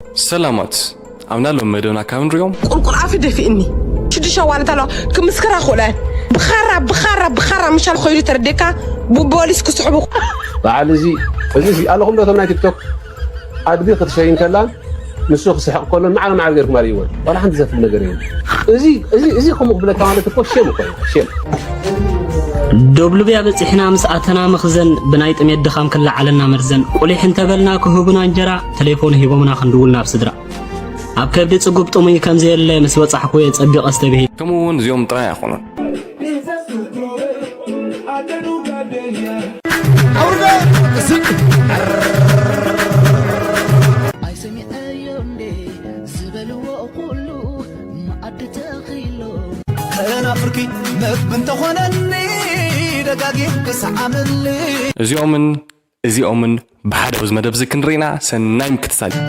ሰላማት ኣብና ሎም መደብና ካብ ንሪኦም። ቁርቁር ኣፊ ደፊእኒ ሽዱሽተ ዋለት ኣለዋ ክምስክራ ክእለ ብኻራ ብኻራ ብኻራ ምሻል ኮይዱ ተረዴካ ብቦሊስ ክስሕቡ በዓል እዚ እዚ ኣለኹም ዶ እቶም ናይ ቲክቶክ ኣድጊ ክትሸይን ከላን ንሱ ክስሕቕ ከሎን ማዕረ ማዕረ ገይርኩም ኣርእይወን ዋላ ሓንቲ ዘፍል ነገር የለን እዚ እዚ እዚ ከምኡ ክብለካ ማለት እኮ ሼም እኮ እዩ ሼም ዶብ ልብያ በጺሕና ምስ ኣተና መኽዘን ብናይ ጥሜት ድኻም ክለዓለና መርዘን ቁሊሕ እንተበልና ክህቡና እንጀራ ተሌፎን ሂቦምና ክንድውል ናብ ስድራ ኣብ ከብዲ ጽጉብ ጥሙይ ከም ዘየለ ምስ በጻሕኩ እየ ጸቢቐ ዝተብሂለ። ከምኡ እውን እዚኦም ጥራይ ኣይኮኑን። ኣይሰሚዐዮ እንዴ ዝበልዎ ኩሉ መኣዲ ተኺሎ ከናፍርኪ መግቢ እንተኾነኒ ደጋጊም ክሰዓመኒ እዚኦምን እዚኦምን ብሓደ ኣብዚ መደብ እዚ ክንርኢና ሰናይ ምክትታል እዩ።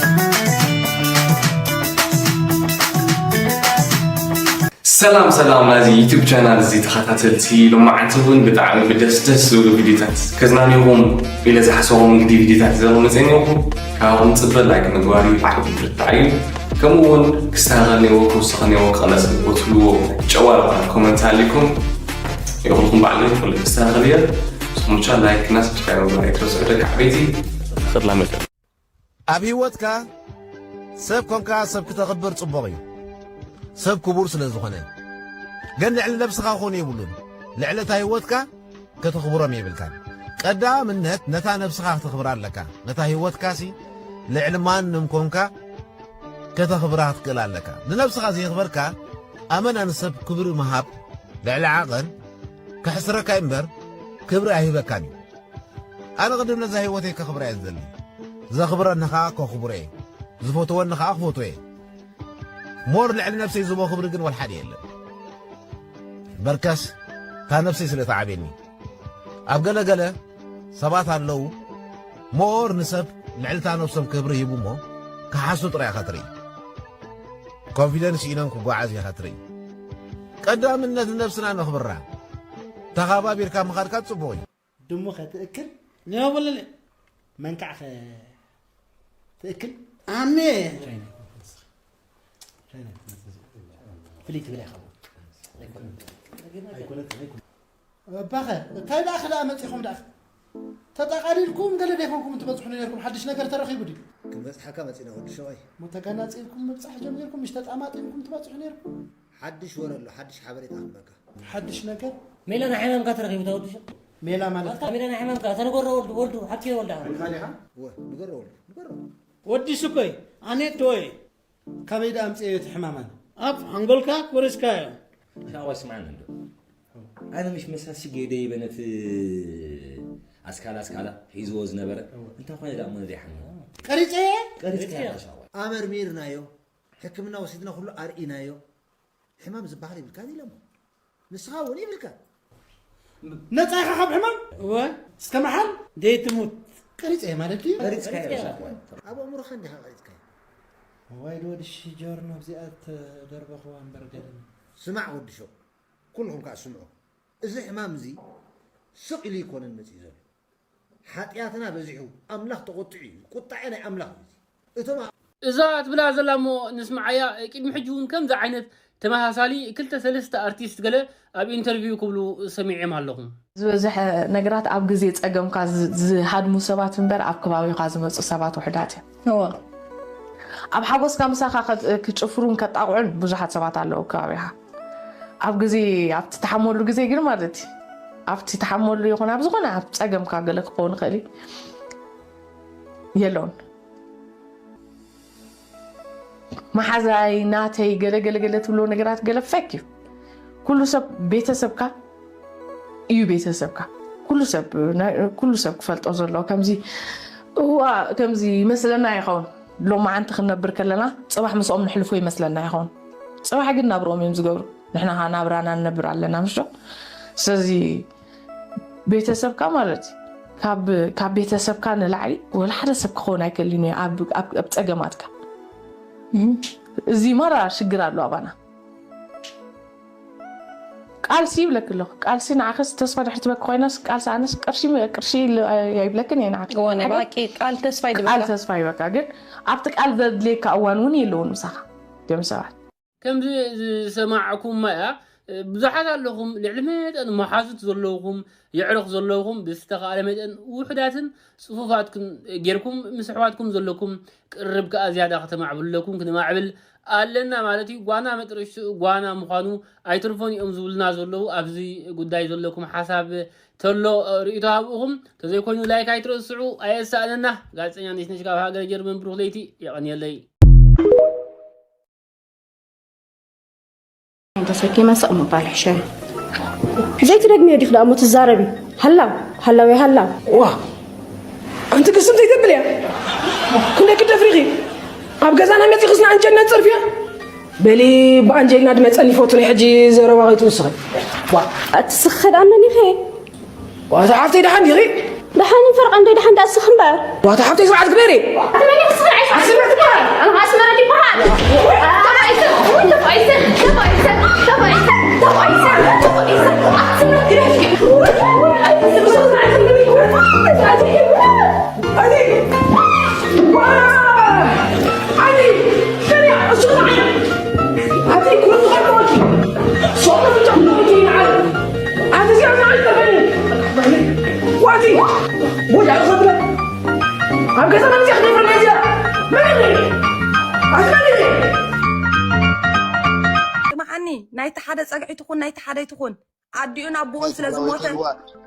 ሰላም ሰላም ናዚ ዩቱብ ቻናል እዚ ተኸታተልቲ ሎማዓንቲ እውን ብጣዕሚ ብደስ ደስ ዝብሉ ቪዲዮታት ከዝናንኹም ኢለ ዝሓሰቦም እንግዲ ቪዲዮታት ዘሮ መፅእኒኹም ካብኹም ፅበ ላይክ ምግባር እዩ ዓብዲ ትርታዕ እዩ ከምኡ እውን ክስተኻኸል ነዎ ክውስኸ ነዎ ክቐነስ ነዎ ትብልዎ ጨዋርታ ኮመንት ኣሊኩም ይኹልኩም ባዕለ ይኹል ክስተኻኸል እየ ስኹምቻ ላይክ እና ሰብስክራይብ ምግባር ኣይትረስዑ ደቂ ዓበይቲ። ተኸድላ መጠን ኣብ ህይወትካ ሰብ ኮንካ ሰብ ክተኽብር ጽቡቕ እዩ። ሰብ ክቡር ስለ ዝኾነ። ግን ልዕሊ ነብስኻ ክኾኑ የብሉን። ልዕሊ እታ ህይወትካ ከተኽብሮም የብልካን። ቀዳምነት ነታ ነብስኻ ክተኽብራ ኣለካ። ነታ ህይወትካሲ ልዕሊ ማንም ኮንካ ከተኽብራ ክትክእል ኣለካ። ንነብስኻ ዘየኽበርካ ኣመና ንሰብ ክብሪ ምሃብ ልዕሊ ዓቐን ከሕስረካ እምበር ክብሪ ኣይህበካን እዩ። ኣነ ቅድም ነዛ ህይወተይ ከኽብራ እየ ዝደሊ። ዘኽብረኒ ኸዓ ከኽብሮ እየ። ዝፈትወኒ ኸዓ ክፈትዎ እየ። ሞር ልዕሊ ነብሰይ ዝቦ ክብሪ ግን ወልሓደ የለን። በርከስ እታ ነብሰይ ስለ ትዓብየኒ። ኣብ ገለ ገለ ሰባት ኣለዉ ሞር ንሰብ ልዕሊ እታ ነብሶም ክብሪ ሂቡ እሞ ክሓሱ ጥራይ ኢኻ ትርኢ። ኮንፊደንስ ኢኖም ክጓዓዝ ኢኻ ትርኢ። ቀዳምነት ንነብስና ነኽብራ። ተኻባቢርካ ምኻድካ ጽቡቕ እዩ። ድሙ ኸ ትእክል? ኒሆ በለለ። መንካዕ ኸ ትእክል? ኣነ ፍልይ ትብል ኢኻ። ኣይኮነትን ኣይኮነትን። ኣባኸ እንታይ ደኣ ክደኣ መጺኹም ደኣ ተጠቓሊልኩም ገለ ደይኮንኩም ትበጽሑ ነይርኩም ሓድሽ ነገር ተረኺቡ ድዩ? ክንበጽሓካ መጺና ወዲ ሸዋይ። ሞ ተጋናጺልኩም ምብጻሕ ጀሚርኩም ምሽ ተጣማጢምኩም ትበጽሑ ነይርኩም? ሓድሽ ወረ ኣሎ ሓድሽ ሓበሬታ ክንበካ። ሓድሽ ነገር ሜላ ናይ ሕማምካ ተረኺቡ ተወድሹ ሜላ ማለት ኣታ ሜላ ናይ ሕማምካ ተነጎሮ ወልዱ ወልዱ ሓኪ ወልዳ ወልዱ ንገሮ ወልዱ ንገሮ ወዲ ሱኮይ ኣኔት ዶይ ካበይ ዳ ኣምጽኤ እቲ ሕማማን ኣብ ሓንጎልካ ኮሪስካዮ ሻዋ ስማዕኒ እንዶ ኣነ ምሽ መሳሲ ገይደ ይበነት ኣስካላ ኣስካላ ሒዝዎ ዝነበረ እንታይ ኮነ ዳ እሞ ዘይሓመ ቀሪጸ ቀሪጽ ሻዋ ኣመርሚርናዮ ሕክምና ወሲድና ኩሉ ኣርኢናዮ ሕማም ዝበሃል ይብልካን ኢሎሞ። ንስኻ እውን ይብልካ። ነፃ ኢኻ ካብ ሕማም? እወ። እስከ መሓል? ደይትሙት። ቀሪፀ ማለት ድዩ? ኣብ ኣእምሮኻ እንዲኻ ቀሪፅካዮ። ዋይ ዶ ወዲ ሽጆርኖ ኣብዚኣ ተደርበኽዋ እምበር ገለን። ስማዕ ወዲ ሸው፣ ኩልኹም ከዓ ስምዑ። እዚ ሕማም እዚ ስቕ ኢሉ ኣይኮነን መፂኡ ዘሎ። ሓጢኣትና በዚሑ ኣምላኽ ተቖጢዑ እዩ። ቁጣዐ ናይ ኣምላኽ እዩ እዚ። እቶም ኣብ። እዛ ትብላ ዘላ እሞ ንስምዓያ፣ ቅድሚ ሕጂ እውን ከምዚ ዓይነት ተመሳሳሊ ክልተ ሰለስተ ኣርቲስት ገለ ኣብ ኢንተርቪው ክብሉ ሰሚዐዮም ኣለኹ። ዝበዝሐ ነገራት ኣብ ግዜ ጸገምካ ዝ- ዝሃድሙ ሰባት እምበር ኣብ ከባቢኻ ዝመጹ ሰባት ውሑዳት እዮም። እወ። ኣብ ሓጎስካ ምሳኻ ከ- ክጭፍሩን ከጣቕዑን ብዙሓት ሰባት ኣለዉ ኣብ ከባቢኻ። ኣብ ግዜ ኣብቲ ትሓመሉ ግዜ ግን ማለት እዩ ኣብቲ ትሓመሉ ይኹን ኣብ ዝኾነ ኣብ ፀገምካ ገለ ክኸውን ይኽእል እዩ የለውን መሓዛይ ናተይ ገለ ገለ ገለ ትብሎ ነገራት ገለ ፌክ እዩ ኩሉ ሰብ ቤተሰብካ እዩ ቤተሰብካ ኩሉ ሰብ ኩሉ ሰብ ክፈልጦ ዘለዎ ከምዚ እዋ ከምዚ ይመስለና ይኸውን ሎማዓንቲ ክንነብር ከለና ፅባሕ ምስኦም ንሕልፎ ይመስለና ይኸውን ፅባሕ ግን ናብርኦም እዮም ዝገብሩ ንሕና ከዓ ናብራና ንነብር ኣለና ምሽ ስለዚ ቤተሰብካ ማለት ካብ ቤተሰብካ ንላዕሊ ወላ ሓደ ሰብ ክኸውን ኣይከልን እዩ ኣብ ፀገማትካ እዚ ማራ ሽግር ኣሎ ኣባና ቃልሲ ይብለክ ኣለኹ። ቃልሲ ንዓኸስ ተስፋ ድሕር ትበክ ኮይናስ፣ ቃልሲ ኣነስ ቅርሺ፣ ቅርሺ ኢሉ ኣይብለክን እየ ንዓኽ። እወ፣ ናይ ሓገዝ ባቂ ቃል ተስፋ ቃል ይድበካ። ተስፋ ይበካ፣ ግን ኣብቲ ቃል ዘድልየካ እዋን እውን የለውን ምሳኻ። እዚኦም ሰባት። ከምዚ ዝሰማዕኩማ እያ፣ ብዙሓት ኣለኹም፣ ልዕሊ መጠን መሓዙት ዘለውኹም፣ የዕሩኽ ዘለውኹም፣ ብዝተኻእለ መጠን ውሑዳትን ጽፉፋትኩም ጌርኩም ምስ ኣሕዋትኩም ዘለኩም ቅርብ ከኣ ዝያዳ ከተማዕብሉ ኣለኩም፣ ክነማዕብል ኣለና ማለት እዩ። ጓና መጥረሽትኡ ጓና ምዃኑ ኣይትርፎን እዮም ዝብሉና ዘለዉ። ኣብዚ ጉዳይ ዘለኩም ሓሳብ ተሎ ርእይቶ ሃብኡኹም፣ ተዘይኮይኑ ላይክ ኣይትረስዑ፣ ኣየሳእነና። ጋዜጠኛ ነሽነሽ ካብ ሃገረ ጀርመን፣ ብሩኽ ለይቲ፣ የቐንየለይ። ተሰኪመ ስቕ ምባል ሕሸኒ። ዘይትደግምዮ ዲኺ ደኣ እሞ ትዛረቢ? ሃላው፣ ሃላው፣ ሃላው። ዋ፣ ኣንቲ ግስም ዘይተብልያ። ክንደይ ክደፍሪኺ? ኣብ ገዛና መጺኽስ ንኣንጀልና ትጸርፍያ? በሊ፣ ብኣንጀልና ድመጸኒ ይፈቱ ናይ ሕጂ ዘረባ ከይትውስኺ። ዋ። ኣቲ ስኺ ደኣ መን ኢኺ? ዋታ ሓፍተይ ደሓን ዲኺ? ደሓን ፈርቓ እንዶ ደሓን ደኣ ስኺ እምበር። ዋታ ሓፍተይ ስርዓት ግበሪ። ኣቲ መን ኢኺ ስኺ? ኣስመረት ይበሃል። ኣነ ኣስመረት ይበሃል። ተባኢሰ፣ ተባኢሰ፣ ተባኢሰ፣ ተባኢሰ፣ ተባኢሰ፣ ተባኢሰ፣ ኣስመረት ግደፊ። ስምዓኒ፣ ናይቲ ሓደ ጸግዒ ትኹን፣ ናይቲ ሓደ ይትኹን፣ ኣዲኡን ኣቦኡን ስለ ዝሞተ፣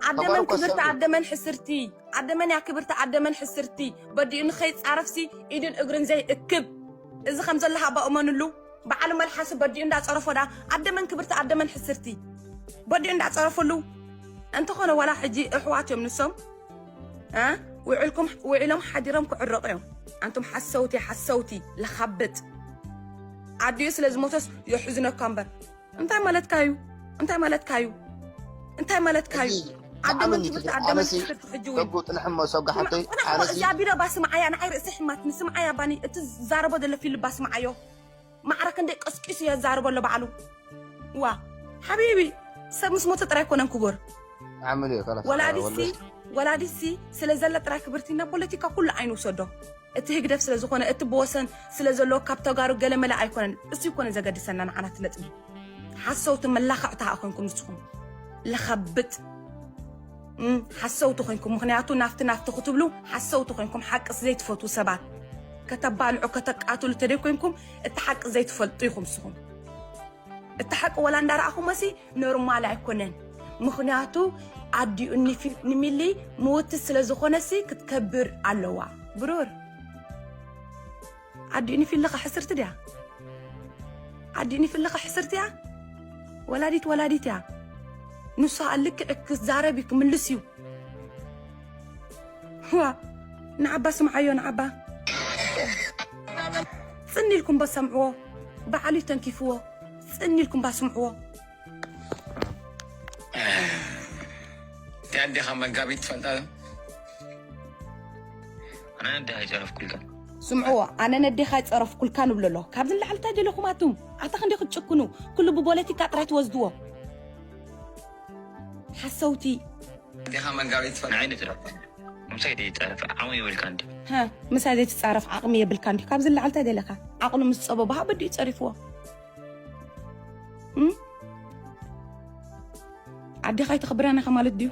ኣደመን ክብርቲ ኣደመን ሕስርቲ፣ ኣደመን እያ ክብርቲ ኣደመን ሕስርቲ፣ በዲኡ ንኸይጻረፍሲ ኢድን እግርን ዘይእክብ። እዚ ከም ዘሎ ሃባ እመንሉ። በዓል መልሓሲ በዲኡ እንዳጸረፎ ዳ ኣደመን ክብርቲ ኣደመን ሕስርቲ። በዲኡ እንዳጸረፈሉ። እንተኾነ ዋላ ሕጂ እሕዋት እዮም ንሶም። እ? ውዕልኩም፣ ውዒሎም ሓዲሮም ክዕረቑ እዮም። ኣንቱም ሓሰውቲ፣ ሓሰውቲ፣ ለኻብጥ። ኣዲኡ ስለ ዝሞተስ የሕዝነካ እምበር። እንታይ ማለትካ እዩ? እንታይ ማለትካ እዩ? እንታይ ማለትካ እዩ? ሕጂ ኣደመን ዓመት ክብርቲ ትግረ-፣ ኣደመን ኣነሲ ሕስርቲ ሕጂ እውን። ተጉ ጥልሕ እሞ ሰጉ ሓተይ፣ ስማ-፣ ኣነሲ እዚኣ ቢሮ ባ ስምዓያ፣ ንዓይ ርእሲ ሕማትኒ፣ ስምዓያ ባኒ፣ እቲ ዝዛረቦ ዘሎ ፊልባ ስምዓዮ። ማዕረ ክንደይ ቀስቂሱ የዛርቦ ኣሎ ባዕሉ። ዋ፣ ሓቢቢ፣ ሰብ ምስ ሞተ ጥራይ ኣይኮነን ክቡር። ዓምል እዩ፣ ከላስ፣ ወላዲሲ፣ ወላዲሲ ስለ ዘለ ጥራይ ክብርቲ፣ ናብ ፖለቲካ ኩሉ ዓይኑ ውሰዶ። እቲ ህግደፍ ስለ ዝኾነ፣ እቲ ብወሰን ስለ ዘለዎ ካብ ተጋሩ ገለ መለ ኣይኮነን። እሱ ይኮነ ዘገድሰና ንዓና እቲ ነጥቢ። ሓሰውቲ መላኽዕቲ ሃ ኮይንኩም ንስኹም። ለኸብጥ። እም፣ ሓሰውቲ ኮይንኩም። ምኽንያቱ ናፍቲ ናፍቲ ክትብሉ ሓሰውቲ ኮይንኩም፣ ሓቅስ ዘይትፈትዉ ሰባት። ከተባልዑ፣ ከተቃትሉ ተደይ ኮይንኩም፣ እቲ ሓቂ ዘይትፈልጡ ኢኹም ንስኹም። እቲ ሓቂ ወላ እንዳረኣኹሞሲ ኖርማል ኣይኮነን። ምኽንያቱ ኣዲኡ ንፊ-፣ ንሚሊ ምውቲ ስለ ዝኾነሲ ክትከብር ኣለዋ። ብሩር። ኣዲኡ ንፊልኻ ሕስርቲ ድያ? ኣዲኡ ንፊልኻ ሕስርቲ እያ? ወላዲት ወላዲት እያ። ንሱ ኸኣ ልክዕ ክዛረብ እዩ፣ ክምልስ እዩ። ዋ፣ ንዓባ ስምዓዮ፣ ንዓባ። ጽን ኢልኩም በሰምዕዎ። ባዕሉ እዩ ተንኪፍዎ። ጽን ኢልኩም ባስምዕዎ። እቲ ኣዴኻ መጋቢት ትፈልጣ ዶ? ኣነ ነዴኻ ኣይጸረፍኩልካን። ስምዕዎ፣ ኣነ ነዴኻ ኣይጸረፍኩልካን እብሎ ኣሎ። ካብዚ ንላዕሊ እንታይ ደለኹም ኣቱም? ኣታ ክንደይ ክትጭክኑ? ኩሉ ብፖለቲካ ጥራይ ትወስድዎ። ሓሰውቲ። ኣዴኻ መጋቢት ትፈልጣ? ንዓይ ንጽረፍ። ምሳይ ዘይትጻረፍ ዓቕሚ የብልካን ድዩ? ሃ፣ ምሳይ ዘይትጻረፍ ዓቕሚ የብልካን ድዩ? ካብዚ ንላዕሊ እንታይ ደለኻ? ዓቕሉ ምስ ጸበቦ ሃ በዲኡ ጸሪፍዎ። እም? ኣዴኻ ኣይተኽብረን ኢኻ ማለት ድዩ?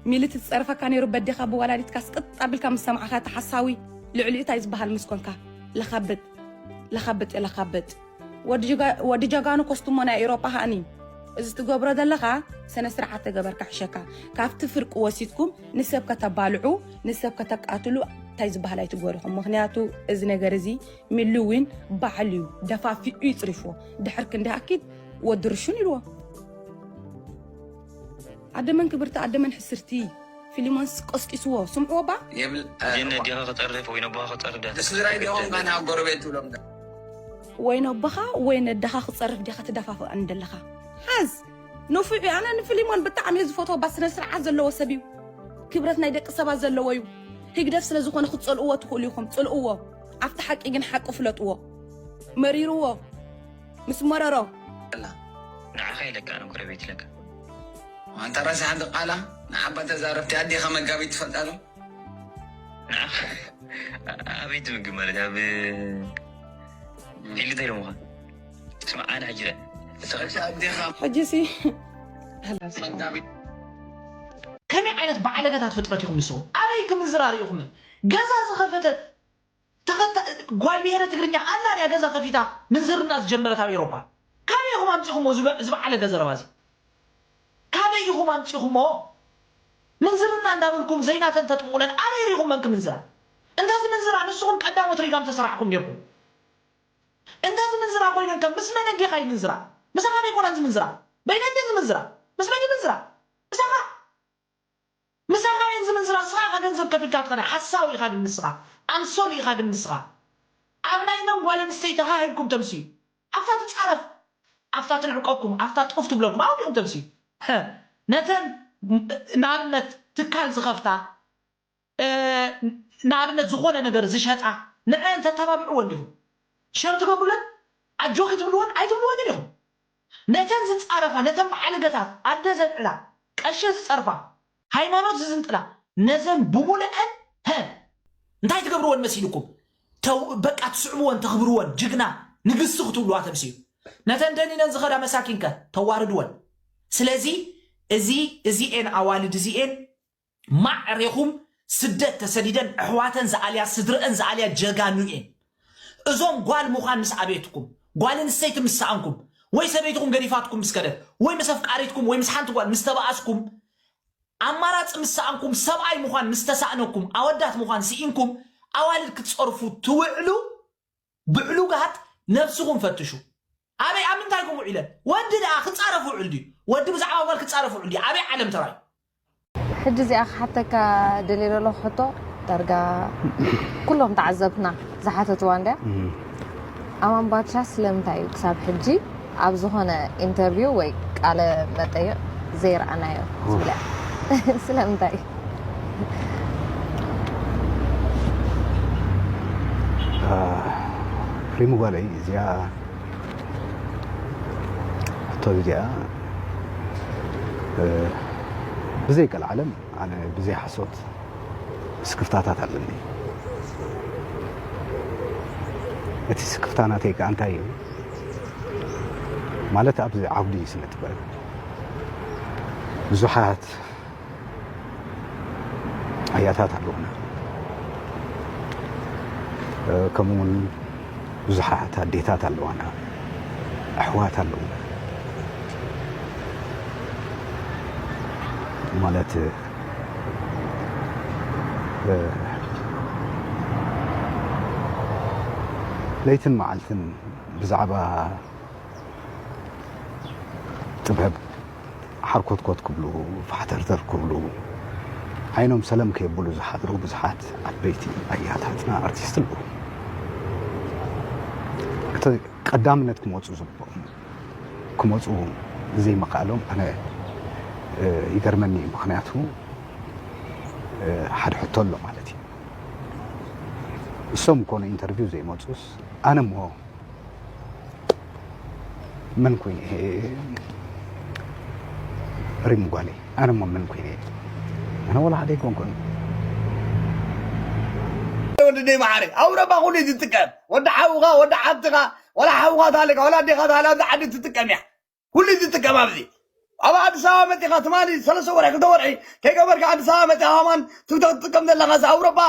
ሚሊ ትጸርፈካ ነይሩ በዴኻ ብወላዲትካ ስቅጥ ኣቢልካ ምስ ሰማዕኻ እቲ ሓሳዊ ልዕሊኡ እንታይ ዝበሃል ምስ ኮንካ? ለኻብጥ፣ ለኻብጥ፣ ለኻብጥ። ወዲ ጀጋ-፣ ወዲ ጀጋኑ ኮስትሞ ናይ ኤውሮጳ ሃኒ። እዚ ትገብሮ ዘለኻ ስነ ስርዓት ተገበርካ ሕሸካ። ካብቲ ፍርቂ ወሲድኩም ንሰብ ከተባልዑ፣ ንሰብ ከተቃትሉ እንታይ ዝበሃል ኣይትግበሩ ኢኹም። ምኽንያቱ እዚ ነገር እዚ ሚሊ ዊን ባዕሉ እዩ ደፋፊኡ ይጽሪፍዎ። ድሕር ክንዲ ኣኪድ ወዲ ርሹን ኢልዎ። ኣደመን ክብርቲ ኣደመን ሕስርቲ ፊሊሞንስ ቀስቂስዎ። ስምዕዎ ባ? የብል፣ እ፣ ጀን ዲኻ ክጸርፍ ወይ ነቦኻ ክጸርፍ ዳ ስድራይ ዲኹም ተገደደ? ጋና ጎረቤት ትብሎም ዶ? ወይ ነቦኻ ወይ ነደኻ ክጸርፍ ዲኻ ትደፋፍኣኒ ደለኻ? ሓዝ! ንፉዕ እዩ። ኣነ ንፊሊሞን ብጣዕሚ እየ ዝፈትዎ። ባ ስነ ስርዓት ዘለዎ ሰብ እዩ። ክብረት ናይ ደቂ ሰባት ዘለዎ እዩ። ህግደፍ ስለ ዝኾነ ክትጸልእዎ ትኽእሉ ኢኹም። ጽልእዎ። ኣብቲ ሓቂ ግን ሓቂ ፍለጥዎ። መሪርዎ። ምስ መረሮ። ንዓኸ ኢለካ ኣነ ጎረቤት ኢለካ። ኣንታ ራስኻ ድቓላ ንሓባ ተዛረብቲ ኣዴኻ መጋቢት ትፈልጣ ዶ? ኣበይ ትምግብ ማለት ኣብ ፊልድ ኢሎምኻ ስማ ኣነ ሕጂ ኣዴኻ ሕጂ ሲ መጋቢት ከመይ ዓይነት ባዕለገታት ፍጥረት ኢኹም ንስኹም ኣበይ ክምንዝራ ርኢኹም ገዛ ዝኸፈተ ተኸታ ጓል ብሄረ ትግርኛ ኣላ ድያ ገዛ ከፊታ ምንዝርና ዝጀመረት ኣብ ኤሮፓ ካበይ ኢኹም ኣምፂኹሞ ዝበዓለገ ዘረባ እዚ ካበይ ኢኹም ኣምፂኹሞ ምንዝርና እንዳበልኩም ዘይናተን ተጥምቁለን ኣበይ ሪኹም መን ክምንዝራ እንተ ዝምንዝራ ንስኹም ቀዳሞት ሪጋም ተሰራዕኩም ኔርኩም እንተ ዝምንዝራ ኮይነን ከ ምስ መን እንዲኻ ይምንዝራ ምሳኻ ዘይኮነን ዝምንዝራ በይነን ድየን ዝምንዝራ ምስ መን ይምንዝራ ምሳኻ ምሳኻ እየን ዝምንዝራ ንስኻ ኢኻ ገንዘብ ከፊልካ ትኸዳ ሓሳዊ ኢኻ ግን ንስኻ ኣምሶል ኢኻ ግን ንስኻ ኣብ ናይ መን ጓል ኣንስተይቲ ሃ ሂብኩም ተምስዩ ኣብታ ትጻረፍ ኣብታ ትንዕቀኩም ኣብታ ጡፍ ትብለኩም ኣብኡ ዲኹም ተምስዩ ነተን ንኣብነት ትካል ዝኸፍታ ንኣብነት ዝኾነ ነገር ዝሸጣ ንዐን ተተባብዕወን ዲኹም ሸር ትገብሩለን ኣጆኺ ትብልወን ኣይትብልወን ዲኹም ነተን ዝፃረፋ ነተን በዓልገታት ኣደ ዘልዕላ ቀሸ ዝፀርፋ ሃይማኖት ዝዝንጥላ ነዘን ብሙልዐን ሀ እንታይ ትገብርወን መሲልኩም በቃ ትስዕብወን ተኽብርወን ጅግና ንግስቲ ክትብልዋ ተምስዩ ነተን ደኒነን ዝኸዳ መሳኪንከ ተዋርድወን ስለዚ እዚ እዚኤን ኣዋልድ እዚኤን ማዕሬኹም ስደት ተሰዲደን ኣሕዋተን ዝኣልያ ስድረአን ዝኣልያ ጀጋኑ እየን እዞም ጓል ምዃን ምስ ኣቤትኩም ጓል ኣንስተይቲ ምስ ሰኣንኩም ወይ ሰበይትኹም ገዲፋትኩም ምስ ከደት ወይ ምስ ኣፍቃሪትኩም ወይ ምስ ሓንቲ ጓል ምስ ተባኣስኩም ኣማራፂ ምስ ሰኣንኩም ሰብኣይ ምዃን ምስ ተሳእነኩም ኣወዳት ምዃን ስኢንኩም ኣዋልድ ክትፀርፉ ትውዕሉ ብዕሉጋት ነብስኹም ፈትሹ ኣበይ ኣብ ምንታይ ኢኹም ውዒለን ወዲ ደኣ ክፃረፍ ውዕል ድዩ ወዲ ብዛዕባ ጓል ክፃረፍ ውዕል ድዩ ኣበይ ዓለም ተራዩ ሕጂ እዚኣ ክሓተካ ደልየ ዘለኹ ሕቶ ዳርጋ ኩሎም ተዓዘብትና ዝሓተትዋ እንድያ ኣማን ባድሻ ስለምንታይ እዩ ክሳብ ሕጂ ኣብ ዝኾነ ኢንተርቪው ወይ ቃለ መጠይቕ ዘይረኣናዮ ትብል እያ ስለምንታይ ሪሙ ጓለይ እዚኣ ሕቶ እዚኣ ብዘይ ቀልዓለም ኣነ ብዘይ ሓሶት ስክፍታታት ኣለኒ እቲ ስክፍታ ናተይ ከዓ እንታይ እዩ ማለት ኣብዚ ዓውዲ ስነ ጥበብ ብዙሓት ኣያታት ኣለዉና ከምኡ እውን ብዙሓት ኣዴታት ኣለዋና ኣሕዋት ኣለዉ ማለት ለይትን መዓልትን ብዛዕባ ጥበብ ሓርኮትኮት ክብሉ ፋሕተርተር ክብሉ ዓይኖም ሰለም ከየብሉ ዝሓድሩ ብዙሓት ዓበይቲ ኣያታትና ኣርቲስት ኣለዉ እቲ ቀዳምነት ክመፁ ዝግብኦም ክመፁ ዘይምኽኣሎም ኣነ ይገርመኒ እዩ ምክንያቱ ሓደ ሕቶ ኣሎ ማለት እዩ እሶም ኮነ ኢንተርቪው ዘይመፁስ ኣነ ሞ መን ኮይነ ሪም ጓለይ ኣነ ሞ መን ኮይነ ኣነ ወላ ሓደ ኣይኮንኩን ወዲ ደይ መዓረ ኣውሮፓ ኩሉ ዝጥቀም ወዲ ሓውኻ ወዲ ሓብትኻ ወላ ሓውኻ ታለካ ወላ ኣዴኻ ታለ ኣብዚ ዓዲ ትጥቀም እያ ኩሉ ዝጥቀም ኣብዚ ኣብ ኣዲስ ኣበባ መፂኻ ትማሊ ሰለስተ ወርሒ ክልተ ወርሒ ከይገበርካ ኣዲስ ኣበባ መፂኻ ከማን ትክቶክ ትጥቀም ዘለኻ ኣውሮፓ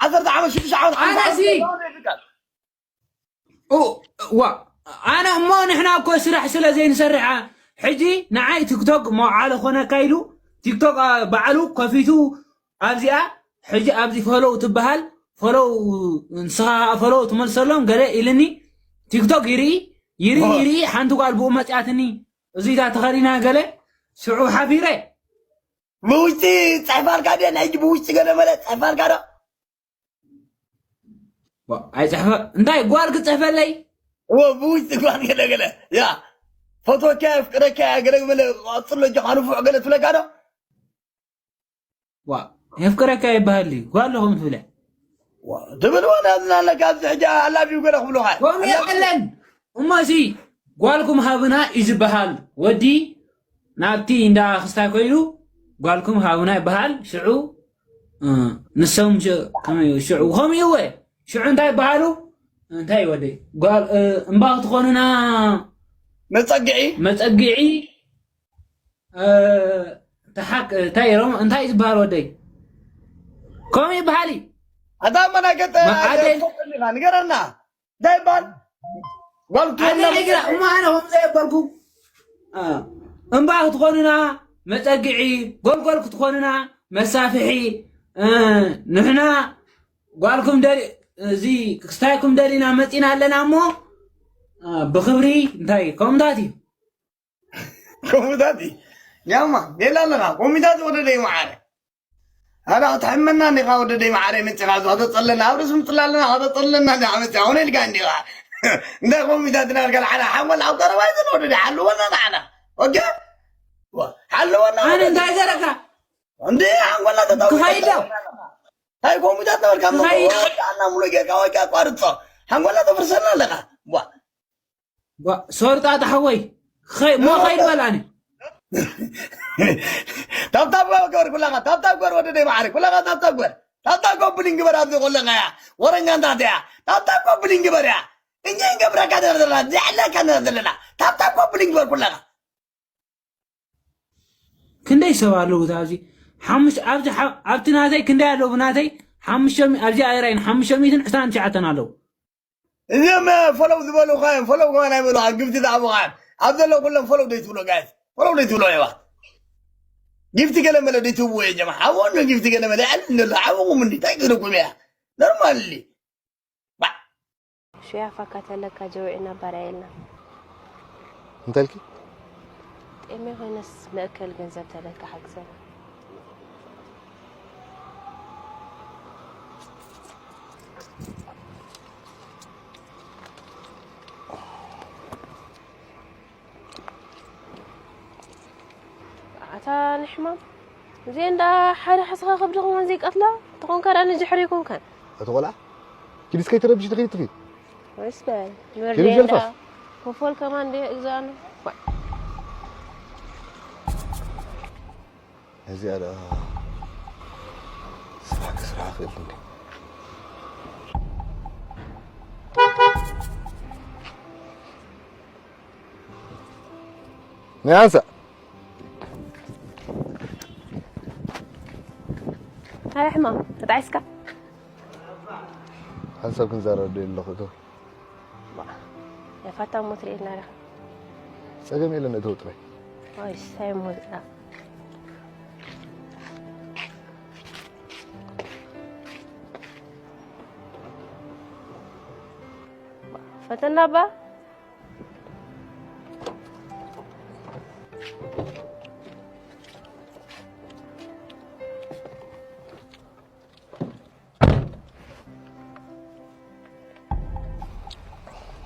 ዓሰርተ ዓመት ሽዱሽተ ዓመት ኣነ እዚ ዋ ኣነ እሞ ንሕና እኮ ስራሕ ስለ ዘይንሰርሕ ሕጂ ንዓይ ቲክቶክ መውዓሊ ኮነካ ኢሉ ቲክቶክ ባዕሉ ከፊቱ ኣብዚኣ ሕጂ ኣብዚ ፈሎው ትበሃል ፈሎው ንስኻ ፈሎው ትመልሰሎም ገለ ኢልኒ ቲክቶክ ይርኢ ይርኢ ይርኢ ሓንቲ ጓል ብኡ መፅያትኒ እዚታ ተኸዲና ገለ ሽዑ ሓፊረ ብውሽጢ ፅሕፋልካ ድየ ናይ ብውሽጢ ገለ መለ ፅሕፋልካ ዶ ኣይፅሕፈ እንታይ ጓል ክፅሕፈለይ ብውሽጢ ጓል ገለ ገለ ያ ፈትወካ የፍቅረካ ገለ መለ ቀፅሎ ጆካ ንፉዕ ገለ ትብለካ ዶ የፍቅረካ ይበሃል ጓል ለኹም ትብለ ትብል ወላ ዝናለካ ኣብዚ ሕጂ ኣላቢው ገለ ክብሉካ ከምኡ የለን እሞ እዚ ጓልኩም ሃብና እዩ ዝበሃል። ወዲ ናብቲ እንዳ ክስታይ ኮይኑ ጓልኩም ሃብና ይበሃል። ሽዑ ንሶም ሽዑ ከምኡ ሽዑ እንታይ ይበሃሉ? እንታይ ወደይ ጓል እምባ ክትኾንና መፀግዒ መፀግዒ እንታይ ዝበሃል ወደይ ከምኡ ይበሃል። ኣታ መናገጠ ንገረና እንታይ ይበሃል? ጓል እማ ኣነ ከም ዘየበልኩ እምባ ክትኾንና መፀግዒ ጎልጎል ክትኾንና መሳፍሒ ንሕና ጓልኩም እዚ ክስታይኩም ደሊና መፂና ኣለና እሞ ብክብሪ እንታይ ከምታት እዩ ከምታት እዩ ያማ ሌላ ኣለና ኮሚታት ወደ ደይ መዓረ ኣላ ክትሕመና እንዲኻ ወደ ደይ መዓረ መፂኻ እዚ ከተፀለና ኣብ ርእሲ ምፅላ ኣለና ከተፀለና እንዲኻ መፂኻ ሆነ ኢልካ እንዲኻ እንታይ ኮሚታት ናልካ ዓላ ሓንጎል ኣብ ቀረባ ይዘን ወደ ደይ ሓልወና ንዓና ኦኬ ሓልወና ኣነ እንታይ ገረካ እንዴ ሓንጎልና ተታው ክኸይድ ዶ እንታይ ኮሚታት ነበርካ ክኸይድ ዶ? ወጣና ሙሉ ጌርካ ወይ ኣቋርጾ ሓንጎልና ተፍርሰልና ኣለኻ ዋ ዋ ሶርጣ ታሕወይ ኸይ ሞ ኸይድ በላኒ ታብታብ ገበር ኩላኻ ታብታብ ገበር ወደ ደይ ማዕረ ኩላኻ ታብታብ ገበር ታብታብ ኮብሊን ግበር ኣብዚ ቆለኻ ያ ወረኛ እንታት ያ ታብታብ ኮብሊን ግበር ያ እኛ እንገብረካ ዘለና ዘለና ዘዕለካ ዘለና ዘለና ታብታብ ኮብሊን ግበር ኩላኻ ክንደይ ሰብ ኣለዉ ኣብዚ ሓሙሽ ኣብዚ ሓ- ኣብቲ ናተይ ክንደይ ኣለዉ ናተይ ሓሙሽተ ሚ- ኣብዚ ኣይራይን ሓሙሽተ ሚእትን ዕስራን ትሽዓተን ኣለዉ እዚኦም ፎሎው ዝበሉ ኳዮም ፎሎው ከማን ኣይበሉ ግፍቲ ዝኣቡ ኳዮም ኣብ ዘሎ ኩሎም ፎሎው ደይ ትብሎ ጋይስ ፎሎው ደይ ትብሎ የባ ጊፍቲ ገለ መለ ደይ ትብዎ የ ጀማ ሓቦ ጊፍቲ ገለ መለ ይዕል እንደሎ ሓቦኹም እንዲ እንታይ ክልኩም እያ ኖርማል ሽያፋካ ተለካ ጀውዒና ባርያ የልና እንተልኪ ጤሜ ኮይነስ መእከል ገንዘብ ተለካ ሓግዘና ኣታ ንሕማም እዚ እንዳ ሓደ ሓስኻ ከብዲ ከማን ዘይቀትላ ተኾንካ ዳ ንድሕሪ ይኮንካ እቲ ቆልዓ ኪድ እስከይ ትረብሽ ትኽእል ትኽእል ወይስ በል ኪድ ጀልፋስ ኮፎል ከማን እንደ እግዛኑ እዚኣ ደኣ ስራሕ ክስራሕ ክእል እንደ ናይ ሓንሳእ ኣይ ሕማም ተጣዒስካ ሓንሳብ ክንዛረብ ዶ ኣለኹ እቶ ያፋታ እሞ ትርእየና ኢኻ ጸገም የለን እቶ ጥራይ ኣይ ሳይ ሞዝኣ ፈተና ባ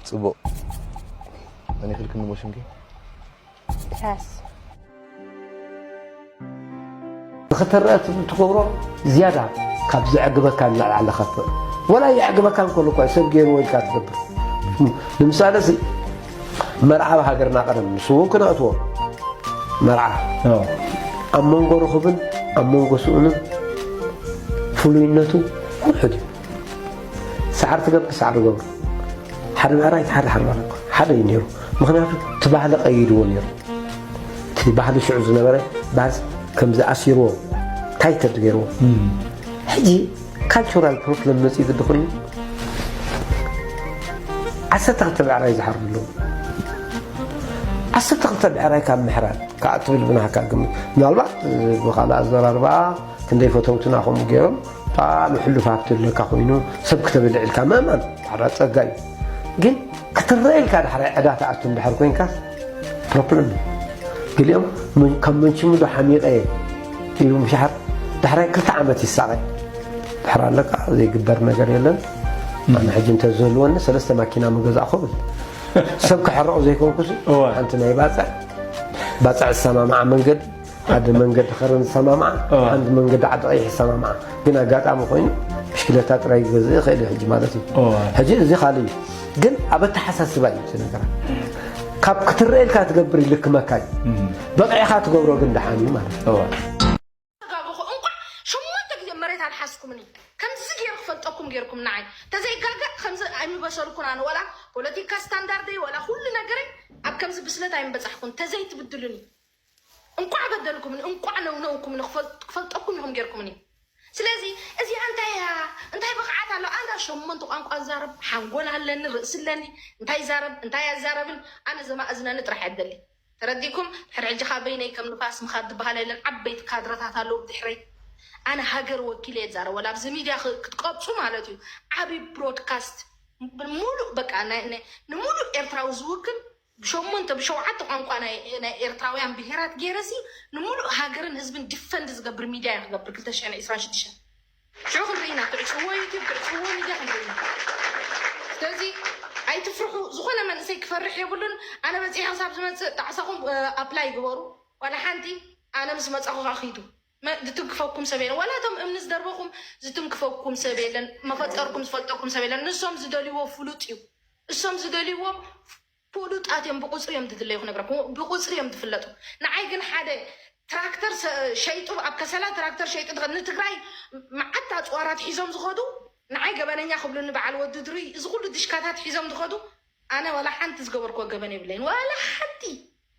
ጽቡቕ መን ይኽልክኒ ሞሽንኪ ራስ ንኽትረአ ትገብሮ ዝያዳ ካብ ዘዕግበካ ንላዕሊ ኣለካ ወላ የዕግበካ እንከሎ እኳ ሰብ ገይርዎ ኢልካ ትገብር ንምሳሌ ሲ መርዓ ኣብ ሃገርና ቀደም ንሱ እውን ክነእትዎ መርዓ ኣብ መንጎ ርኹብን ኣብ መንጎ ስኡንን ፍሉይነቱ ውሑድ እዩ ሰዓር ትገብር ሰዓር ገብሩ ሓደ ብዕራይ ሓደ ሓደ ማለት ሓደ እዩ ነይሩ ምክንያቱ እቲ ባህሊ ቀይድዎ ነይሩ እቲ ባህሊ ሽዑ ዝነበረ ባዝ ከም ዝኣሲርዎ ታይተድ ገይርዎ ሕጂ ካልቸራል ፕሮብለም መፅኡ ግዲ ኮይኑ ዓሰርተ ክልተ ብዕራይ ዝሓርዱ ኣለዉ ዓሰርተ ክልተ ብዕራይ ካብ ምሕራድ ከዓ ትብል ብናሃካ ግምት ምናልባት ብካልእ ኣዘራርባ ክንደይ ፈተውትና ከምኡ ገይሮም ብጣዕሚ ሕሉፍ ሃብቲ ኣለካ ኮይኑ ሰብ ክተብልዕ ኢልካ ምእማን ሓደ ፀጋ እዩ ግን ክትረአ ኢልካ ዳሕራይ ዕዳ ትኣቱ እንድሕር ኮይንካስ ፕሮብለም እዩ ገሊኦም ከም መንችሙ ዶ ሓሚቐ ኢሉ ምሻሓር ዳሕራይ ክልተ ዓመት ይሳቐ ድሕር ኣለካ ዘይግበር ነገር የለን ኣነ ሕጂ እንተዝህልወኒ ሰለስተ ማኪና ምገዛእኹ ብል ሰብ ክሕረቑ ዘይኮንኩስ ሓንቲ ናይ ባፅዕ ባፅዕ ዝሰማማዓ መንገዲ ሓደ መንገዲ ከረን ዝሰማማዓ ሓንቲ መንገዲ ዓዲ ቀይሕ ዝሰማማዓ ግን ኣጋጣሚ ኮይኑ ብሽክለታ ጥራይ ክገዝእ ይኽእል እዩ ሕጂ ማለት እዩ ሕጂ እዚ ካልእ እዩ ግን ኣብ ኣተሓሳስባ እዩ እቲ ነገራት ካብ ክትረኤልካ ትገብር ይልክመካ እዩ። በቂዕካ ትገብሮ ግን ደሓን እዩ ማለት እዩ። ተጋገኹ። እንኳዕ ሸሞንተ ግዜ መሬት ኣልሓስኩምኒ። ከምዚ ገይሩ ክፈልጠኩም ገይርኩም ንዓይ። ተዘይጋገ ከምዚ ኣይምበሰልኩን ኣነ። ዋላ ፖለቲካ ስታንዳርደይ ዋላ ኩሉ ነገረይ ኣብ ከምዚ ብስለት ኣይምበጻሕኩን። ተዘይትብድሉኒ። እንኳዕ በደልኩምኒ፣ እንኳዕ ነውነውኩምኒ። ክፈል- ክፈልጠኩም ኢኹም ገይርኩምኒ። ስለዚ እዚኣ እንታይ እያ? እንታይ ብቕዓት ኣለዋ? ኣነ ሸሞንተ ቋንቋ ዛረብ ሓንጎል ኣለኒ፣ ርእሲ ኣለኒ። እንታይ ዛረብ እንታይ ኣዛረብን ኣነ ዘማእዝነኒ ጥራሕ እያ ትደሊ። ተረዲኩም? ድሕሪ ሕጂ ካብ በይነይ ከም ንፋስ ምኻድ ዝበሃል የለን። ዓበይቲ ካድረታት ኣለዉ ብድሕረይ። ኣነ ሃገር ወኪለ እየ ዝዛረብ። ወላ ኣብዚ ሚድያ ክ- ክትቀብጹ ማለት እዩ። ዓብዪ ብሮድካስት ሙሉእ በቃ ናይ- ናይ- ንሙሉእ ኤርትራዊ ዝውክል ብሸሞንተ ብሸውዓተ ቋንቋ ናይ ናይ ኤርትራውያን ብሄራት ገይረሲ ንሙሉእ ሃገርን ህዝብን ዲፈንድ ዝገብር ሚድያ እየ ክገብር ክልተ ሽሕን ዕስራን ሽዱሽተን ሽዑ ክንርኢ ኢና። ትዕፅዎ ዩቲብ ትዕፅዎ ሚድያ ክንርኢ ኢና። ስለዚ ኣይትፍርሑ። ዝኾነ መንእሰይ ክፈርሕ የብሉን። ኣነ በፂሐ ክሳብ ዝመፅእ ጣዕሳኹም ኣፕላይ ግበሩ። ዋላ ሓንቲ ኣነ ምስ መፃኹ ከዓ ኪዱ። መ- ዝትንክፈኩም ሰብ የለን። ዋላ እቶም እምኒ ዝደርበኹም ዝትንክፈኩም ሰብ የለን። መፈጠርኩም ዝፈልጠኩም ሰብ የለን። ንሶም ዝደልይዎ ፍሉጥ እዩ። እሶም ዝደልይዎም ፍሉጣት እዮም። ብቁፅሪ እዮም ዝድለዩ ክነግረኩም። ብቁፅሪ እዮም ዝፍለጡ። ንዓይ ግን ሓደ ትራክተር ሰ- ሸይጡ ኣብ ከሰላ ትራክተር ሸይጡ ዝኸ- ንትግራይ መዓት ኣፅዋራት ሒዞም ዝኸዱ ንዓይ ገበነኛ ክብሉኒ በዓል ወዲ ድሩይ እዚ ኩሉ ድሽካታት ሒዞም ዝኸዱ ኣነ ዋላ ሓንቲ ዝገበርክዎ ገበን የብለይን። ዋላ ሓንቲ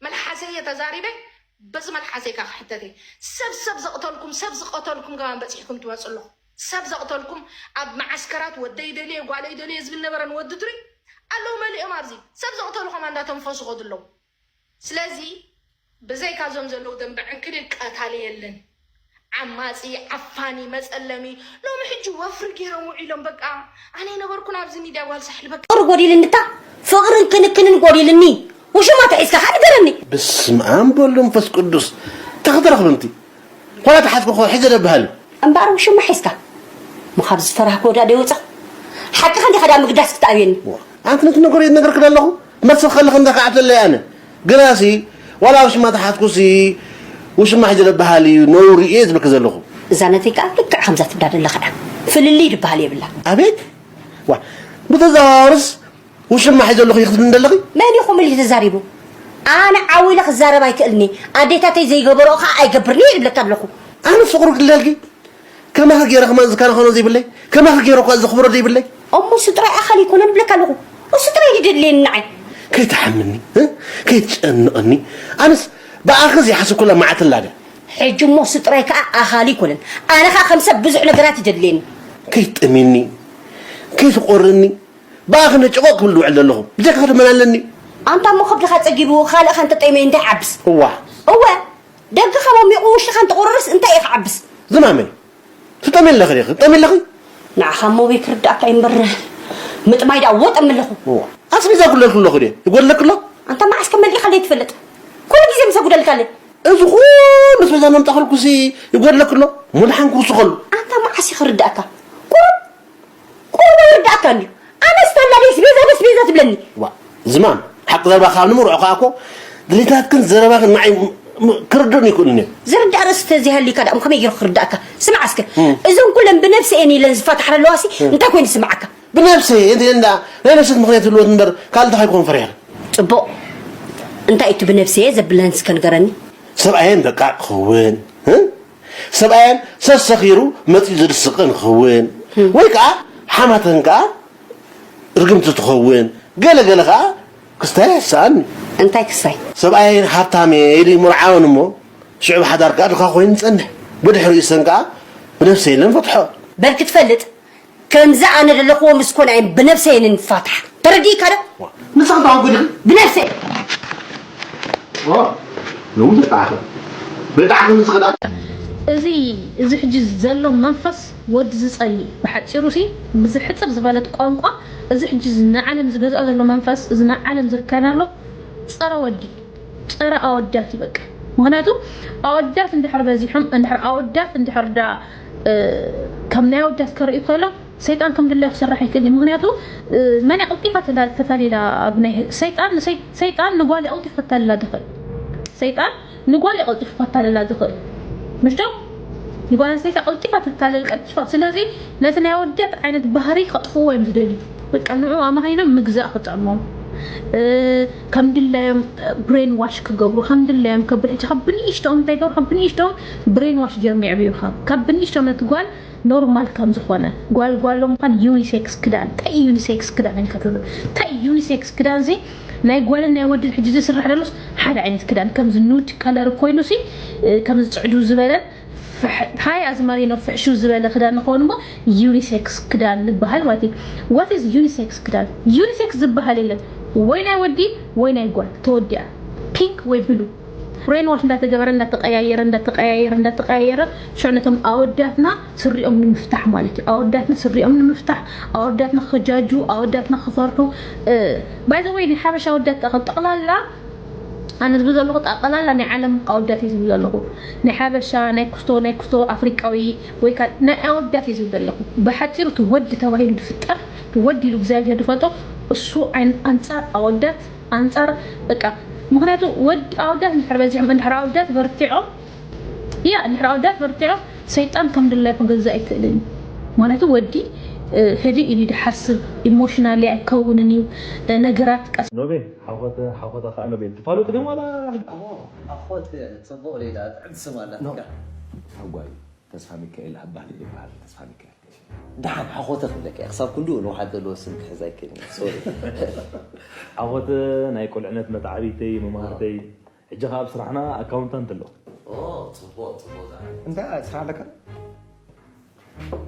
መልሓሰይ እየ ተዛሪበ። በዚ መልሓሰይ ካ ክሕተት እየ። ሰብ ሰብ ዘቕተልኩም ሰብ ዝቐተልኩም ገባን በፂሕኩም ትመፁ ኣለኹ። ሰብ ዘቕተልኩም ኣብ መዓስከራት ወደይ ደልየ ጓለይ ደልየ ዝብል ነበረ ንወዲ ድሩይ ኣለዉ መሊኦም ኣብዚ ሰብ ዘቕተሉ ከማ እንዳተንፈሱ ከዱ ኣለዉ። ስለዚ ብዘይካ እዞም ዘለዉ ደንበ ዕንክሊል ቀታሊ የለን። ዓማፂ ዓፋኒ መፀለሚ ሎሚ ሕጂ ወፍሪ ገይሮም ውዒሎም በቃ ኣነ ይነበርኩን ኣብዚ ሚድያ ጓል ሳሕል በቃ ፍቅር ጎዲልንታ ፍቅርን ክንክንን ጎዲልኒ ውሽማ ተሒዝካ ከ ንገረኒ። በስመ ኣብ ወወልድ ወመንፈስ ቅዱስ። እንታይ ክትረኽቢ እንቲ? ኮላ ተሓዝኩ እኮ ሒዘ ደብሃል። እምበኣር ውሽማ ሒዝካ? እሞ ካብ ዝፈራህክዎ ደኣ ደይወፃኹ? ሓቅኻ እንዲኻ ደኣ ምግዳስ ክትኣብየኒ። ኣንቲ ነቲ ነገር እየ ዝነግረኪ ዘለኹ። ክመልሰኪ ከለኹ እንታይ ክዓብተለይ ኣነ? ግናሲ ዋላ ውሽማ ተሓዝኩሲ ውሽማ ሒዘ ደብሃል እዩ ነውሪ እየ ዝብለኪ ዘለኹ። እዛ ነተይ ከኣ ልክዕ ከምዛ ትብላ ዘለኻ እያ። ፍልልይ ድበሃል የብላ። ኣቤት! ዋ ብተዘዋዋርስ ውሽማ ሒዘ ኣለኹ ኢኺ ትብልኒ ዘለኺ? መን እዩ ከምኡ ኢሉ ተዛሪቡ? ኣነ ዓው ኢለ ክዛረብ ኣይክእልን እየ። ኣዴታተይ ዘይገበርኦ ከኣ ኣይገብርን እየ ይብለኪ ኣለኹ። ኣነ ፍቕሩ ክልለልኪ? ከማኺ ገይረ ከማን ዝከናኸኖ ዘይብለይ? ከማኺ ገይረ እኳ ዘኽብሮ ዘይብለይ? እሞ እሱ ጥራይ ኣኻሊ ኣይኮነን እብለካ ኣለኹ። እሱ ጥራይ እዩ ዘድልየኒ ንዓይ። ከይትሓምኒ፣ እ? ከይትጨንቐኒ። ኣነስ ብኣኺ ዘይሓሰብኩላ መዓልቲ ኣላ ድያ? ሕጂ እሞ እሱ ጥራይ ከኣ ኣኻሊ ኣይኮነን። ኣነ ከኣ ከም ሰብ ብዙሕ ነገራት እዩ ዘድልየኒ። ከይትጠምየኒ፣ ከይትቖርኒ። ብኣኺ ነጭቖቕ ክብል ዝውዕል ዘለኹ። ብጀካኺ ድመን ኣለኒ? ኣንታ እሞ ከብድኻ ጸጊቡ ካልእኻ እንተጠምየ እንታይ ይዓብስ? እዋ። እወ፣ ደገኻ ሞሚቑ ውሽጥኻ እንተቑርርስ እንታይ እዩ ክዓብስ? ዝማመይ፣ ትጠምየ ኣለኺ ዲኺ? ትጠምየ ኣለኺ? ንዓኻ እሞ ኣበይ ክርድኣካ እዩ እምበር ምጥማይ ደኣ ወጠም ኣለኹ። እዋ። ኣስቤዛ ይጉድለልኪ ኣለኹ ድየ? ይጎድለኪ ኣሎ? ኣንታ መዓስ ከ መሊእካለይ ትፈልጥ? ኩሉ ግዜ ምስ ኣጉደልካለይ። እዚ ኩሉ ኣስቤዛ መምጣእክልኩሲ ይጎድለኪ ኣሎ? እሞ ደሓን ክውስኸሉ። ኣንታ መዓስ እዩ ክርድኣካ? ቁሩብ ቁሩብ ኣይርድኣካን ድዩ? ኣነስ ታላ ደይ ኣስቤዛ ኣስቤዛ ትብለኒ። ዋ ዝማም ሓቂ ዘረባ ካብ ንምርዖ ከኣ እኮ ድሌታትክን ዘረባኽን ንዓይ ም- ም- ክርድኡኒ ኣይክእሉን እዮም። ዝርዳእ ርእሲ ተዘይሃልዩካ ደኣ ከመይ ገይሩ ክርዳእካ? ስማዕ እስከ እም። እዞም ኩለን ብነብሰ እየን ኢለን ዝፋታሓ ኣለዋሲ እም። እንታይ ኮይኑ ዝስማዓካ? ብነብሰ እየ እንተ እንዳ ናይ ነፍሰት ምኽንያት ህልወት እምበር ካልእ እንታይ ከይኮን ፈሪሐ። ጽቡቕ እንታይ እቲ ብነብሰ እየ ዘብለን እስከ ንገረኒ? ሰብኣየን በቃ ክኸውን እ? ሰብኣየን ሰሰኺሩ መፂኡ ዝድስቐ ንኸውን ወይ ከዓ ሓማተን ከዓ ርግምቲ ትኸውን ገለ ገለ ከዓ ክስታይ ኣይሰኣን እዩ። እንታይ ክስታይ? ሰብኣየን ሃብታም እየ ኢሉ ይምርዓወን እሞ ሽዑ ብሓዳር ከዓ ድኻ ኮይኑ ይፀንሕ። ብድሕሪኡ ሰን ከዓ ብነፍሰ የለን ፈትሖ። በል ክትፈልጥ ከምዚ ኣነ ዘለኽዎ ምስ ኮነ እየን ብነብሰይ እየን ንፋታሕ። ተረዲእካ ዶ? ንስኺ ተዋጉዲ ብነብሰይ ኦ ሎሚ ተጣዕኸ ብጣዕሚ ንስኺ ደኣ እዚ እዚ ሕጂ ዘሎ መንፈስ ወዲ ዝጸሊ ብሓጺሩ ሲ ብዝሕጽር ዝበለት ቋንቋ እዚ ሕጂ ንዓለም ዝገዝኣ ዘሎ መንፈስ እዚ ንዓለም ዝርከና ኣሎ ጸረ ወዲ ጸረ ኣወዳት እዩ በቃ። ምኽንያቱ ኣወዳት እንድሕር በዚሖም እንድሕር ኣወዳት እንድሕር ዳ ከም ናይ ኣወዳት ከርእዩ ከሎ ሰይጣን ከም ድላዩ ክሰርሕ ኣይክእል እዩ። ምኽንያቱ መን እያ ቀልጢፋ ተታሊላ ኣብ ናይ ሰይጣን ሰይጣን ንጓል እያ ቀልጢፉ ከታልላ ዝኽእል። ሰይጣን ንጓል እያ ቀልጢፉ ከታልላ ዝኽእል። ምሽ ዶ? ንጓል ኣንስተይቲ ቀልጢፋ ትታለል ቀልጢፋ። ስለዚ ነቲ ናይ ኣወዳት ዓይነት ባህሪ ከጥፍእዎ እዮም ዝደልዩ። በቃ ንዑ ኣማሂኖም ምግዛእ ክጠዕሞም። እ፣ ከም ድላዮም ብሬን ዋሽ ክገብሩ፣ ከም ድላዮም ከብል ሕጂ ካብ ብንእሽቶም እንታይ ገብሩ፣ ካብ ብንእሽቶም ብሬን ዋሽ ጀርሚ የዕብዩኻ። ካብ ብንእሽቶም ነቲ ጓል ኖርማል ከም ዝኾነ፣ ጓል ጓሎም ምዃን፣ ዩኒሴክስ ክዳን፣ እንታይ ዩኒሴክስ ክዳን ኢልካ ትብል? እንታይ ዩኒሴክስ ክዳን እዚ? ናይ ጓልን ናይ ወድን ሕጂ ዝስራሕ ደሎስ ሓደ ዓይነት ክዳን፣ ከምዚ ኑድ ከለር ኮይኑ ሲ፣ እ፣ ከምዚ ጽዕዱ ዝበለን ፍሕ-፣ ሃይ ኣዝማሪኖ ፍሕሹ ዝበለ ክዳን ንኸውን እሞ ዩኒሴክስ ክዳን ዝበሃል ማለት እዩ። What is ዩኒሴክስ ክዳን? ዩኒሴክስ ዝበሃል የለን። ወይ ናይ ወዲ ወይ ናይ ጓል ተወዲኣ። ፒንክ ወይ ብሉ። ብሬን ዋሽ እንዳተገበረ፣ እንዳተቀያየረ፣ እንዳተቀያየረ፣ እንዳተቀያየረ፣ ሽዑ ነቶም ኣወዳትና ስሪኦም ንምፍታሕ ማለት እዩ። ኣወዳትና ስሪኦም ንምፍታሕ፣ ኣወዳትና ክጃጁ፣ ኣወዳትና ክፈርሑ። እ፣ ባይ ዘ ወይ ናይ ሓበሻ ኣወዳት ጠቕላላ ኣነ ዝብል ዘለኹ ጠቕላላ ናይ ዓለም ኣወዳት እየ ዝብል ዘለኹ። ናይ ሓበሻ፣ ናይ ኩስቶ፣ ናይ ኩስቶ ኣፍሪቃዊ ወይ ከኣ ናይ ኣወዳት እየ ዝብል ዘለኹ። ብሓጺሩ እቲ ወዲ ተባሂሉ ዝፍጠር፣ እቲ ወዲ ኢሉ እግዚኣብሄር ዝፈልጦ፣ እሱ ዓይን-፣ ኣንጻር ኣወዳት፣ ኣንጻር በቃ፣ ምኽንያቱ ወዲ ኣወዳት እንድሕር በዚሖም፣ እንድሕር ኣወዳት በርቲዖም፣ ያ፣ እንድሕር ኣወዳት በርቲዖም፣ ሰይጣን ከም ድላዩ ክገዝእ ኣይክእልን እዩ። ምኽንያቱ ወዲ፣ እ፣ ህድእ ኢሉ እዩ ዝሓስብ፣ ኢሞሽናሊ ኣይከውንን እዩ፣ እ፣ ነገራት ቀስ ኖቤል፣ ሓኾተ፣ ሓኾተ ኸዓ ኖቤል። ትፋለጡ ድዮም ዋላ? እሞ፣ ኣኾት ጽቡቕ ሌላ፣ ጥዕምቲ ስም ኣላትካ። ኖ። ሓጓይ፣ ተስፋ ሚካኤል ኣባህሊ ይበሃል፣ ተስፋ ሚካኤል። ደሓን ሓኾተ ክብለካ እየ። ክሳብ ክንድኡ ንውሓት ዘለዎ ስም ክሕዝ ኣይክእልን እየ። ሶሪ። ሓኾተ ናይ ቁልዕነት መተዓብይተይ፣ መማህርተይ። ሕጂ ኸዓ ኣብ ስራሕና ኣካውንታንት ኣለኹ። ኦ፣ ጽቡቕ፣ ጽቡቕ ደኣ። እንታይ ስራሕ ኣለካ?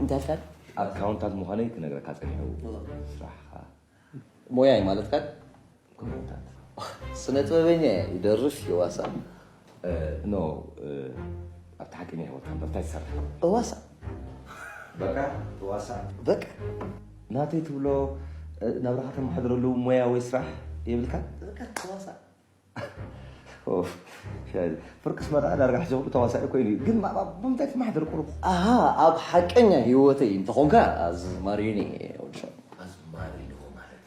እንታይ ኣልካ? ኣካውንታንት ምዃነይ ክነግረካ ጸኒሑ። ኦ። ስራሕኻ? ሞያይ ማለትካ? ኮሜንታት። ስነ ጥበበኛ እየ፣ ይደርፍ፣ ይዋሳእ። እ፣ ኖ፣ እ፣ ኣብቲ ሓቀኛ ህይወትካ እንታይ ትሰርሕ? እዋሳእ። በቃ፣ ትዋሳእ። በቃ። ናተይ ትብሎ፣ እ፣ ናብራኻ ተመሓድረሉ ሞያ ወይ ስራሕ የብልካን? በቃ፣ ትዋሳእ። ኦፍ፣ ሻይ። ፍርቅስ መርዓ ዳርጋ ሕጂ ኩሉ ተዋሳኢ ኮይኑ እዩ። ግን ማ-፣ ማ-፣ ብምንታይ ትመሓደር ቁሩብ? ኣሃ፣ ኣብ ሓቀኛ ህይወተይ እንተኾንካ ኣዝማሪኒ እየ፣ ወዲ ሸው። ኣዝማሪኒ ማለት?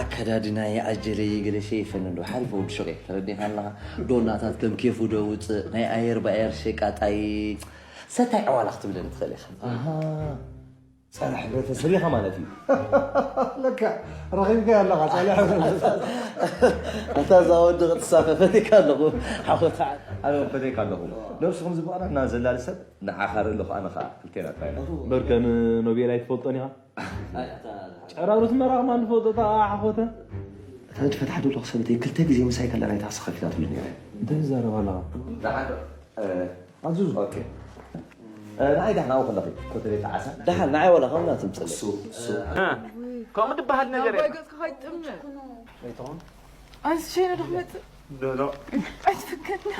ኣከዳድናይ፣ ኣጀለይ፣ ገለ ሸይፈኒ ዶ፣ ሓሪፍ ወዲ ሸው እየ። ተረዲእካ ኣለኻ? ዶናታት ከም ኬፉ ዶ ውፅእ፣ ናይ ኣየር ብኣየር ሸቃጣይ፣ ሰታይ ዕዋላ ክትብለኒ ትኽእል ኢኻ። ኣሃ። ጸረ ሕብረተሰብ ኢኻ ማለት እዩ። ለካ ረኺብካዮ ኣለኻ፣ ጸረ ሕብረተሰብ። ኣታ እዛ ወዲ ክትሳፈ ፈቲካ ኣለኹ፣ ሓኾታ። ኣነ እውን ፈቲካ ኣለኹ። ነብስኹም ዝበቕራ እና ዘላሊ ሰብ ንዓኻ ርኢ ኣለኹ፣ ኣነ ኸኣ ክልቴና ጥራይ ኢና። እምበር ከም ኖቤል ኣይትፈልጦን ኢኻ። ጨራሩ ትመራ ከማን ንፈልጦ፣ እታ ሓኾተ። እታ ንፈትሓ ዘለኹ ሰበይተይ ክልተ ግዜ ምሳይ ከላ ናይታ ክሲ ከፊላትሉ ነይረ። እንታይ ትዛረብ ኣለኻ? ደሓን ዶ? እ፣ ኣዙዙ። ኦኬ። እ፣ ንዓይ ዳሕና ኣብኡ ከለኺ፣ ኮተቤት ዓሳ። ደሓን ንዓይ ዋላ ከምና ትምፅእ። እሱ፣ እሱ። እ፣ ከምኡ ዝበሃል ነገር ኣባይ የለን። ገፅካ ከይትጥምት። ኣይትኾን? ኣንስ ሸይነ ዶ ክመፅእ? ዶ፣ ዶ። ኣይትፍከና።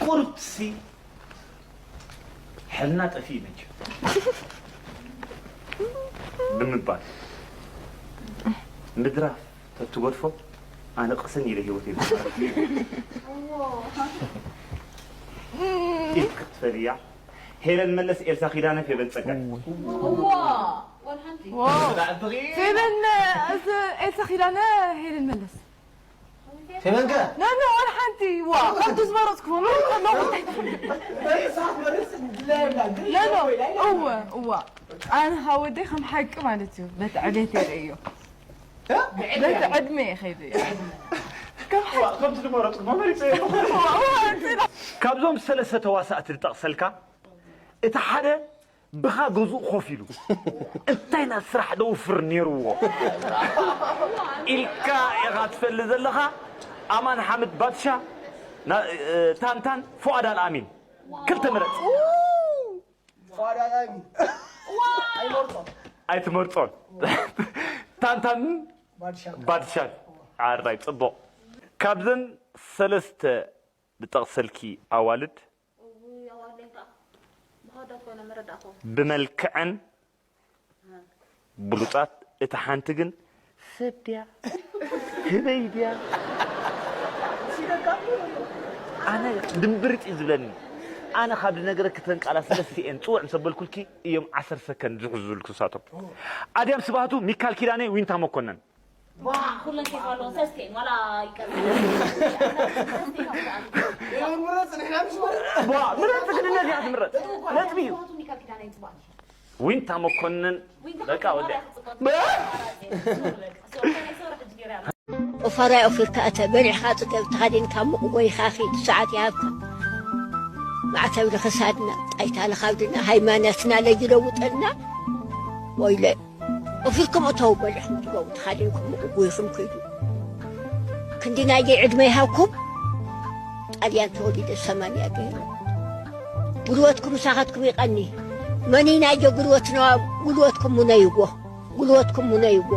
ቁርብትሲ ሕልና ጠፊኡ መቸም። ብምባል ምድራፍ ተትገድፎ ኣነ ቅስን ኢለ ህይወት ይብል። ኢልክ ክትፈልያ ሄለን መለስ፣ ኤልሳ ኪዳነ፣ ፌበን ጸጋይ። እዋ፣ ዋን ሓንቲ። ዋው። ፌበን፣ እዚ ኤልሳ ኪዳነ፣ ሄለን መለስ። ፌበን ከ? ኖ፣ ኖ፣ ዋን ሓንቲ። ዋ፣ ካብቲ ዝመረጽኩ መምረጽ ኣለዎ። ኖ፣ ኖ፣ እወ፣ እዋ። ኣነ ካብ ወደይ ከም ሓቂ ማለት እዩ። በቲ ዕቤት የርእዮ። በቲ ዕድመ እየ ከይደ እየ። ከም ሓቂ። ከምቲ ዝመረጽኩ መመሪጸ እየ። እዋ፣ እዋ፣ ኣንተ ዶ? ካብዞም ሰለስተ ተዋሳእቲ ዝጠቕሰልካ፣ እቲ ሓደ ብኻ ገዝኡ ኮፍ ኢሉ፣ እንታይ ናብ ስራሕ ደውፍር ነይርዎ ኢልካ ኢኻ ትፈልጥ ዘለኻ? ኣማን ሓምድ ባድሻ፣ ና-፣ እ፣ ታንታን፣ ፉኣድ ኣልኣሚን። ክልተ ምረጽ። ፉኣድ ኣልኣሚን። ኣይመርጾን። ኣይትመርጾን። ታንታን ባድሻ። ባድሻ። ኣራይ፣ ጽቡቕ። ካብዘን ሰለስተ ዝጠቕሰልኪ ኣዋልድ፣ እውይ፣ ኣዋልደይ ከኣ ብኻዳት ኮይኖም መረዳእኮ። ብመልክዐን ብሉጻት፣ እታ ሓንቲ ግን ሰብ ድያ? ህበይ ድያ? ኣነ ድምብርጥ እዩ ዝብለኒ። ኣነ ካብ ዝነግረኪ እተን ቃላት ሰለስቲኤን ጽውዕ ምስ ኣበልኩልኪ እዮም ዓሰርተ ሰከንድ ዝሕዙ ዝብልኩ ንሳቶም። ኣድያም ስብሃቱ፣ ሚካል ኪዳነ፣ ዊንታ መኮነን። ዋ፣ ኩለን ሴፍ ኣለዎ፣ ሰስቴን፣ ዋላ ይቀር። ዋ፣ ምረጽ፣ ንሕና ንስመርጥ። ዋ፣ ምረጽ፣ ግድነት እያ ትምረጽ። ነጥቢ እዩ። ዊንታ መኮንን፣ በቃ ወዲያ። ፈራይ ኦፊርካ እተ በሊዕኻ ጽገብ ተኻዲንካ ምቕጎይኻ ኺድ ሰዓት ይሃብካ። ማዕተብ ለኸሳድና ጣይታ ለኻብድና ሃይማኖትና ለይለውጠልና። ወይለ ኦፊርኩም እተው በሊዕኩም ትገቡ ተኻዲንኩም ምቕጉይኹም ክይዱ። ክንዲ ናየይ ዕድመ ይሃብኩም። ጣልያን ተወሊደ ሰማንያ ገይረ። ጉልበትኩም ምሳኻትኩም ይቐኒ። መኒናዮ ጉልበትና? ጉልበትኩም ሙነይዎ። ጉልበትኩም ሙነይዎ።